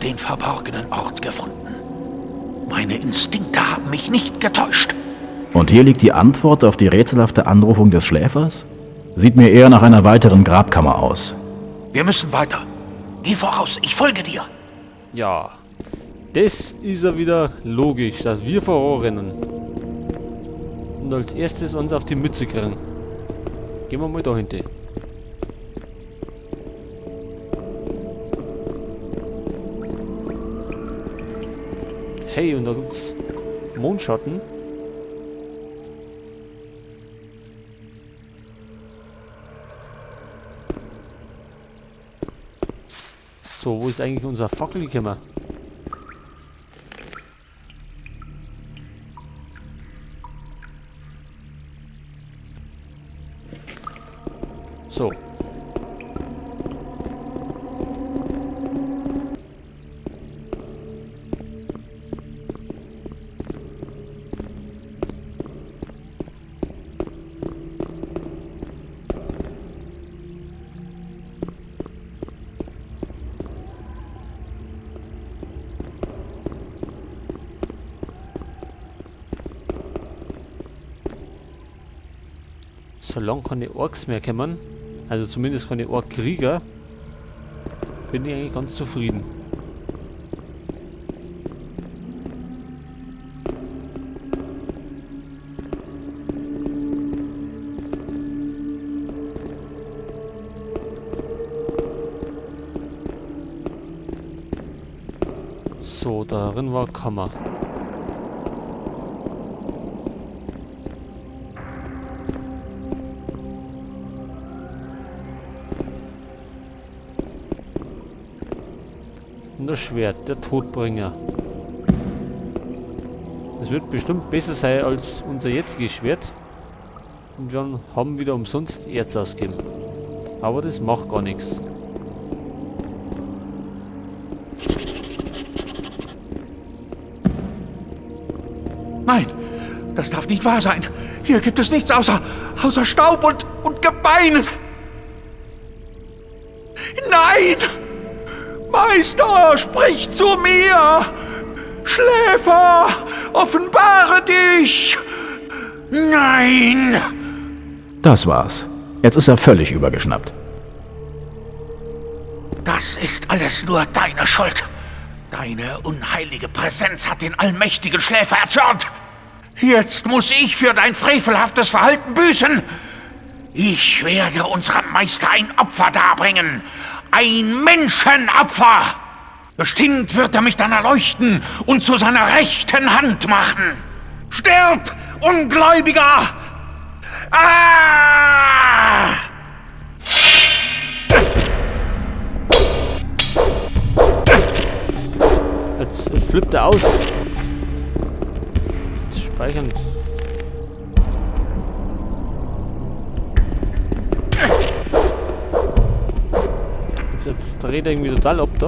den verborgenen Ort gefunden. Meine Instinkte haben mich nicht getäuscht. Und hier liegt die Antwort auf die rätselhafte Anrufung des Schläfers? Sieht mir eher nach einer weiteren Grabkammer aus. Wir müssen weiter. Geh voraus, ich folge dir. Ja, das ist ja wieder logisch, dass wir voranrennen. Und als erstes uns auf die Mütze kriegen. Gehen wir mal da hinten. Hey, und da gibt's Mondschatten. So, wo ist eigentlich unser Fackel gekommen? So. Solange keine Orks mehr kommen, also zumindest keine Ork-Krieger, bin ich eigentlich ganz zufrieden. So, darin war Kammer. Und das Schwert, der Todbringer. Das wird bestimmt besser sein als unser jetziges Schwert. Und wir haben wieder umsonst Erz ausgegeben. Aber das macht gar nichts. Nein, das darf nicht wahr sein. Hier gibt es nichts außer Staub und Gebeinen. Nein! Meister, sprich zu mir! Schläfer, offenbare dich! Nein! Das war's. Jetzt ist er völlig übergeschnappt. Das ist alles nur deine Schuld. Deine unheilige Präsenz hat den allmächtigen Schläfer erzürnt. Jetzt muss ich für dein frevelhaftes Verhalten büßen. Ich werde unserem Meister ein Opfer darbringen. Ein Menschenopfer! Bestimmt wird er mich dann erleuchten und zu seiner rechten Hand machen. Stirb, Ungläubiger! Ah! Jetzt flippt er aus. Jetzt speichern. Jetzt dreht er irgendwie total ab da.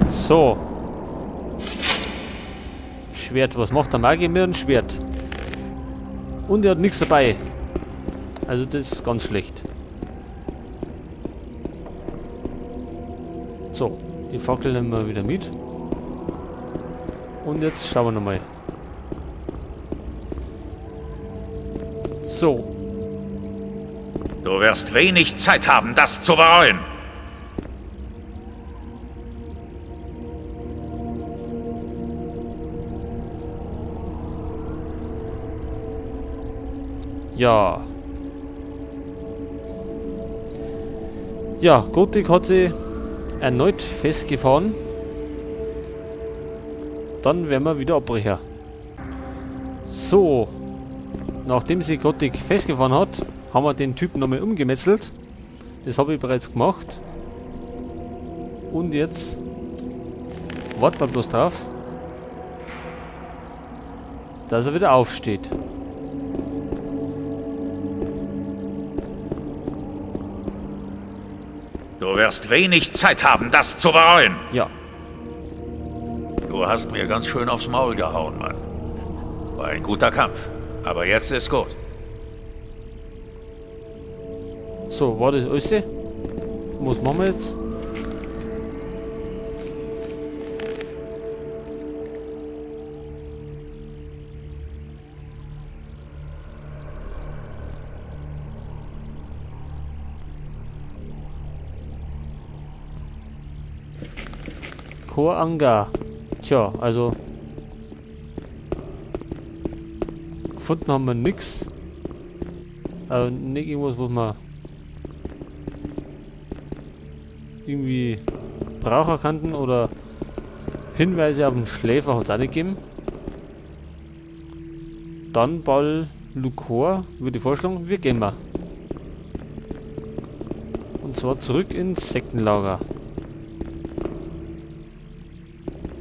So. Schwert. Was macht der Magier mit einem Schwert? Und er hat nichts dabei. Also das ist ganz schlecht. So, die Fackel nehmen wir wieder mit. Und jetzt schauen wir nochmal. So. Du wirst wenig Zeit haben, das zu bereuen. Ja. Ja, Gotik hat sie erneut festgefahren. Dann werden wir wieder Abbrecher. So. Nachdem sie Gotik festgefahren hat, haben wir den Typen nochmal umgemetzelt. Das habe ich bereits gemacht. Und jetzt warten wir bloß drauf, dass er wieder aufsteht. Du wirst wenig Zeit haben, das zu bereuen. Ja. Du hast mir ganz schön aufs Maul gehauen, Mann. War ein guter Kampf. Aber jetzt ist gut. So, war das alles? Was machen wir jetzt? Chor Angar. Tja, also gefunden haben wir nix. Also nicht irgendwas, was wir irgendwie brauchen könnten oder Hinweise auf den Schläfer hat's auch nicht gegeben. Dann Ball Lukor würde ich vorschlagen, wir gehen mal. Und zwar zurück ins Sektenlager.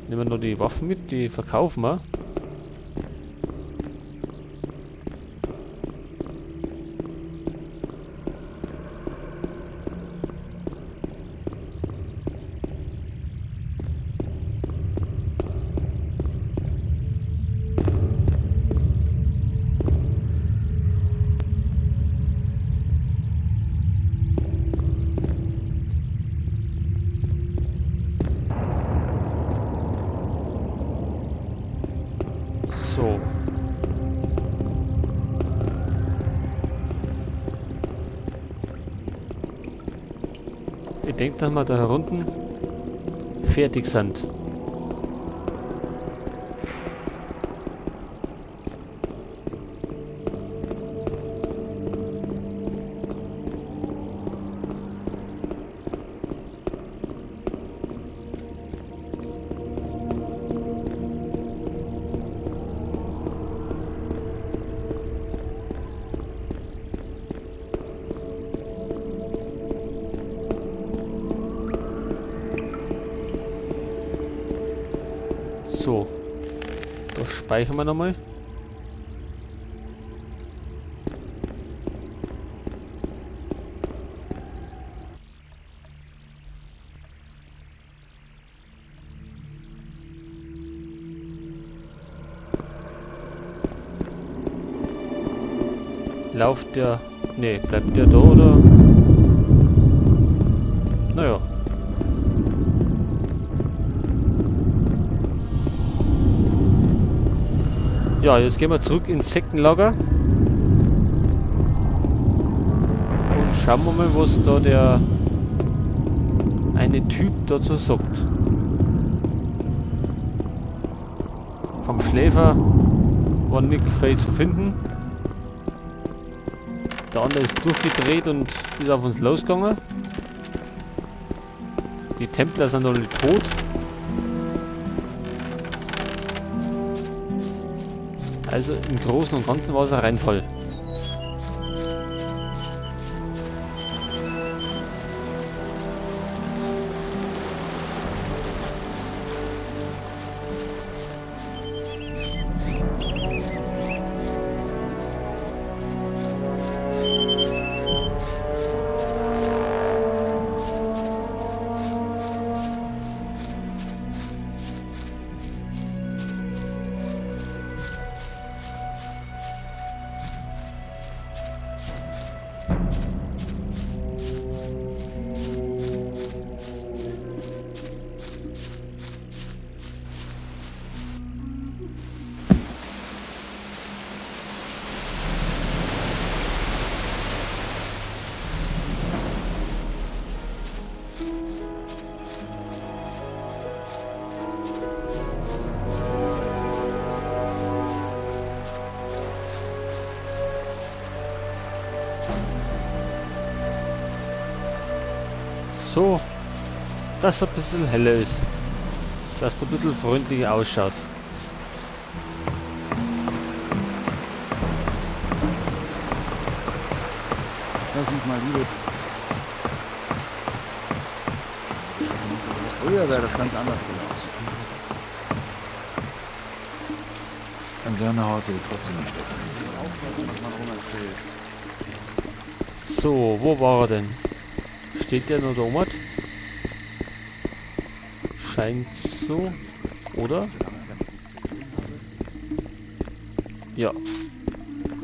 Nehmen wir noch die Waffen mit, die verkaufen wir. So. Ich denk, dass wir da unten fertig sind. So, das speichern wir nochmal. Lauft der... Ne, bleibt der da oder? Naja. Ja, jetzt gehen wir zurück ins Sektenlager. Und schauen wir mal, was da der eine Typ dazu sagt. Vom Schläfer war nicht viel zu finden. Der andere ist durchgedreht und ist auf uns losgegangen. Die Templer sind alle tot. Also im Großen und Ganzen war es ein Reinfall. So, dass es ein bisschen heller ist. Dass es ein bisschen freundlicher ausschaut. Lass uns mal lieber. Früher wäre das ganz anders gelaufen. An seiner Haut will trotzdem nicht stecken. Aufpassen, was man rumerzählt. So, wo war er denn? Steht der noch da oben? Scheint so, oder? Ja.